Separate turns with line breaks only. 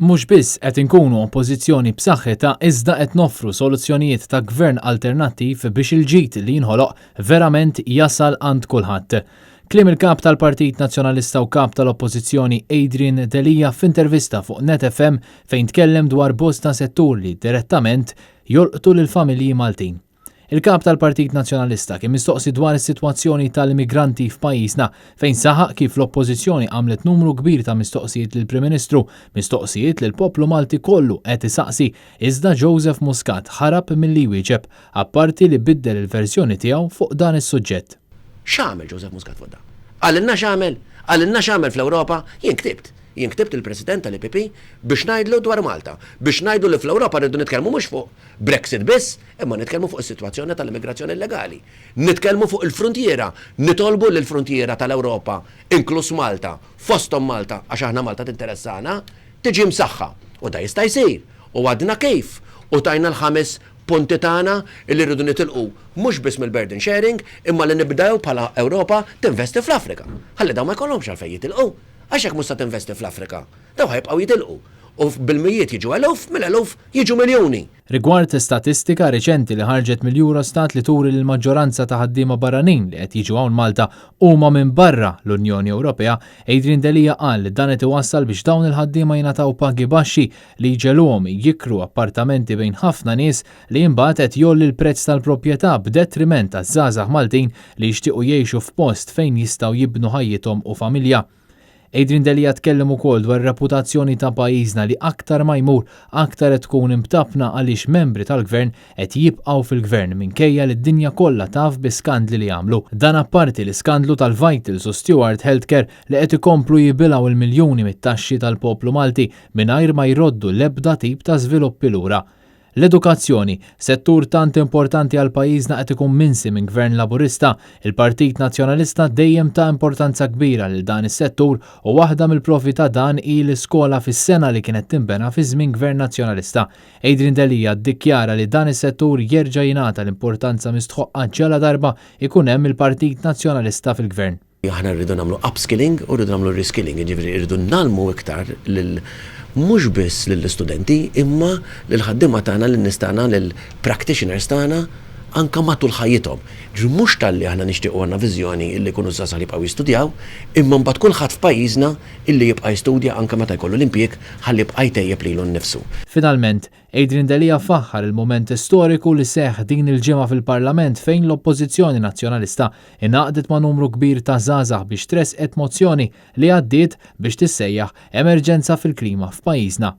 Mhux biss qed inkunu Oppożizzjoni b'saħħitha iżda qed noffru soluzzjonijiet ta' Gvern alternattiv biex il-ġid li jinħoloq verament jasal għand kulħadd. Kliem il-Kap tal-Partit Nazzjonalista u Kap tal-Oppożizzjoni Adrian Delia f'intervista fuq Net FM fejn tkellem dwar bosta settur li direttament jolqtu lill-familji Maltin. Il-Kap tal-Partit Nazzjonalista kien mistoqsi dwar is-sitwazzjoni tal-immigranti f'pajjiżna fejn saħaq kif l-Oppożizzjoni għamlet numru kbir ta' mistoqsijiet lill-Prim Ministru, mistoqsijiet li l-poplu Malti kollu qed isaqsi iżda Joseph Muscat ħarab milli jwieġeb, apparti li biddel il-verżjoni tiegħu fuq dan is-suġġett.
X'għamel Joseph Muscat fuq dan? Qalilna x'għamel? Qalilna x'għamel fl-Ewropa? Jien ktibt. Jien ktibt lill-President tal-EPP biex ngħidlu dwar Malta, biex ngħidlu li fl-Ewropa rridu nitkellmu mhux fuq Brexit biss, imma nitkellmu fuq is-sitwazzjoni tal-immigrazzjoni illegali. Nitkellmu fuq il-fruntiera, nitolbu li l-fruntiera tal-Ewropa, inkluż Malta, fosthom Malta, għax aħna Malta tinteressana, tiġi msaħħa. U da jista' jsir. U għadna kif. U tajna l-ħames punti tagħna li rridu nitilqu mhux biss mill-burden sharing, imma li nibdew bħala Ewropa tinvesti fl-Afrika. Ħalli dawn ma jkollhomx għalfejn jitilqu. Għax jekk mhux se tinvesti fl-Afrika, dawn ħa jibqgħu jitilqu. U bil-mijiet jiġu eluf, mill-eluf jiġu miljuni.
Rigward statistika riċenti li ħarġet mill-Eurostat li turi li l-maġġoranza ta' ħaddiema barranin li qed jiġu hawn Malta huma minn barra l-Unjoni Ewropea, Adrian Delia qal li dan qed iwassal biex dawn il-ħaddiema jingħataw pagi baxxi li jġegħluhom jikru appartamenti bejn ħafna nies li imbagħad qed jgħolli l-prezz tal-proprjetà b'detriment għaż-żgħażagħ Maltin li jixtiequ jgħixu f'post fejn jistgħu jibnu ħajjithom u familja. Adrian Delia tkellem ukoll dwar ir-reputazzjoni ta' pajjiżna li aktar ma jmur aktar qed tkun imtappna għaliex membri tal-Gvern qed jibqgħu fil-Gvern minkejja li d-dinja kollha taf bi skandli li għamlu. Dan apparti l-iskandlu tal-Vitals u Steward Healthcare li qed ikomplu jibilgħu l-miljuni mit-taxxi tal-poplu Malti mingħajr ma jroddu l-ebda tip ta' żviluppi lura. L-edukazzjoni, settur tant importanti għal pajjiżna qed ikun minsi minn Gvern Laburista. Il-Partit Nazzjonalista dejjem ta importanza kbira lil dan is-settur u waħda mill-provi ta' dan hi l-iskola fis-sena li kienet tinbena fi żmien Gvern Nazzjonalista. Adrian Delia ddikjara li dan is-settur jerġa' jingħata l-importanza mistħoqqa ġaladarba jkun hemm il-Partit Nazzjonalista fil-Gvern.
Aħna rridu nagħmlu upskilling u rridu nagħmlu reskilling, jiġifieri rridu ngħallmu iktar lil mhux biss lill-istudenti imma lill-ħaddiema tagħna, lin-nies tagħna, lill-practitioners tagħna anke matul ħajjithom. Jiġifieri mhux talli aħna nixtiequ għandna viżjoni illi jkunu żgħażagħ li jibqgħu jistudjaw, imma mbagħad kulħadd f'pajjiżna illi jibqa' jistudja anke meta jkollu l-impjieg ħalli jibqa' jtejjeb lilu nnifsu.
Finalment, Adrian Delia faħħar il-mument storiku li seħħ din il-ġimgħa fil-Parlament fejn l-Oppożizzjoni Nazzjonalista ingħaqdet ma' numru kbir ta' żgħażagħ biex tressqet mozzjoni li għaddiet biex tissejjaħ emerġenza fil-klima f'pajjiżna.